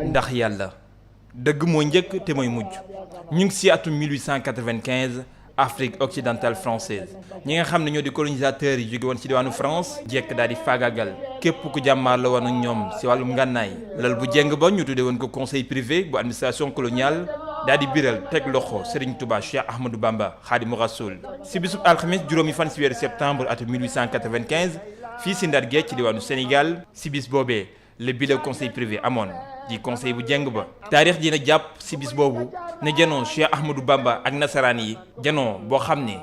ndax yàlla dëgg moo njëkk te mooy mujj ñu ngi ci atum 1895 Afrique occidentale française ñi nga xam ne ñoo di colonisateurs yi jóge woon ci diwaanu France jekk daal di faagaagal képp ku jàmmaar la woon ak ñoom ci wàllum ngànnaay lal bu jeng ba ñu tudde woon ko conseil privé bu administration coloniale daal di biral teg loxo Serigne Touba Cheikh Ahmadou Bamba Khadimou Rassoul ci bisub alxames juróomi fan ci weeru septembre atum 1895 fii ci Ndar Géej ci diwaanu Sénégal ci bis boobee le bile conseil privé amoon di conseil bu jeng ba taarix dina jàpp ci bis boobu ne janoo Cheikh Ahmadou Bamba ak nasaraan yi janoo boo xam ne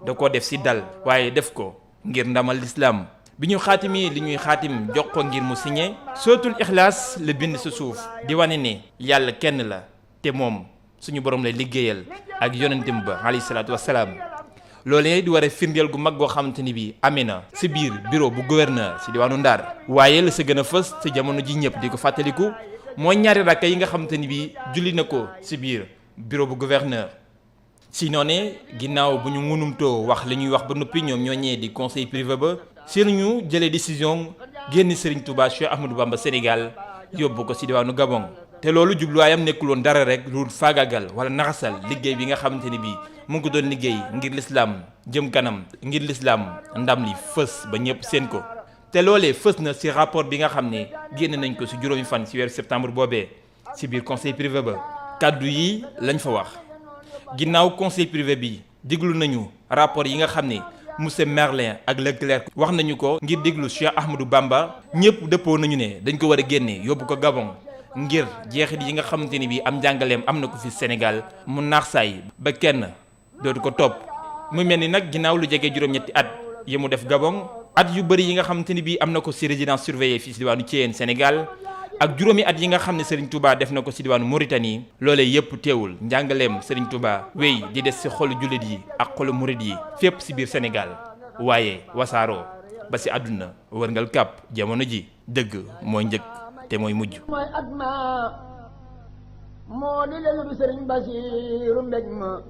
da koo def ci dal waaye def ko ngir ndamal lislaam bi ñu xaatimi li ñuy xaatim jox ko ngir mu signé sootul ixlaas la bind sa suuf di wane ne yàlla kenn la te moom suñu borom lay liggéeyal ak yonentam ba alayhi salaatu wassalaam loolee di war a firndeel gu mag goo xamante ni bi amee na ci biir bureau bu gouverneur ci diwaanu Ndar waaye la sa gën a fës ci jamono ji ñëpp di ko fàttaliku mooy ñaari rakka yi nga xamante ni bi julli na ko ci biir bureau bu gouverneur si noonee ginnaaw bu ñu munumtoo wax li ñuy wax ba noppi ñoom ñoo ñee di conseil privé ba si ñu jëlee décision génn Serigne Touba Cheikh Ahmadou Bamba Sénégal yóbbu ko ci diwaanu Gabon te loolu jubluwaayam nekkul woon dara rek lu faagagal wala naxasal liggéey bi nga xamante ni bii mu ngi ko doon liggéey ngir lislaam jëm kanam ngir lislaam ndam li fës ba ñëpp seen ko te loolee fës na ci rapport bi nga xam ne génn nañ ko ci juróomi fan ci weeru septembre boobee ci biir conseil privé ba kàddu yi lañ fa wax ginnaaw conseil privé bi diglu nañu rapport yi nga xam ne monsieur Merlin ak Leclerc wax nañu ko ngir déglu Cheikh Ahmadou Bamba ñëpp dëppoo nañu ne dañ ko war a génne yóbbu ko Gabon ngir jeexit yi nga xamante ni bi am njàngaleem am na ko fi Sénégal mu naax saay ba kenn dootu ko topp mu mel ni nag ginnaaw lu jege juróom-ñetti at yi mu def Gabon at yu bëri yi nga xamante ni bi am na ko ci résidence surveillée fii ci diwaanu Thièyène Sénégal ak juróomi at yi nga xam ne Serigne Touba def na ko ci diwaanu Mauritanie loolee yépp teewul njàngaleem Serigne Touba wéy di des ci xolu jullit yi ak xolu murid yi fépp ci biir Sénégal waaye wasaaroo ba ci àdduna wërngal kàpp jamono ji dëgg mooy njëkk te mooy mujj mooy at ma moo di lelu bi Serigne Basiiru mbég ma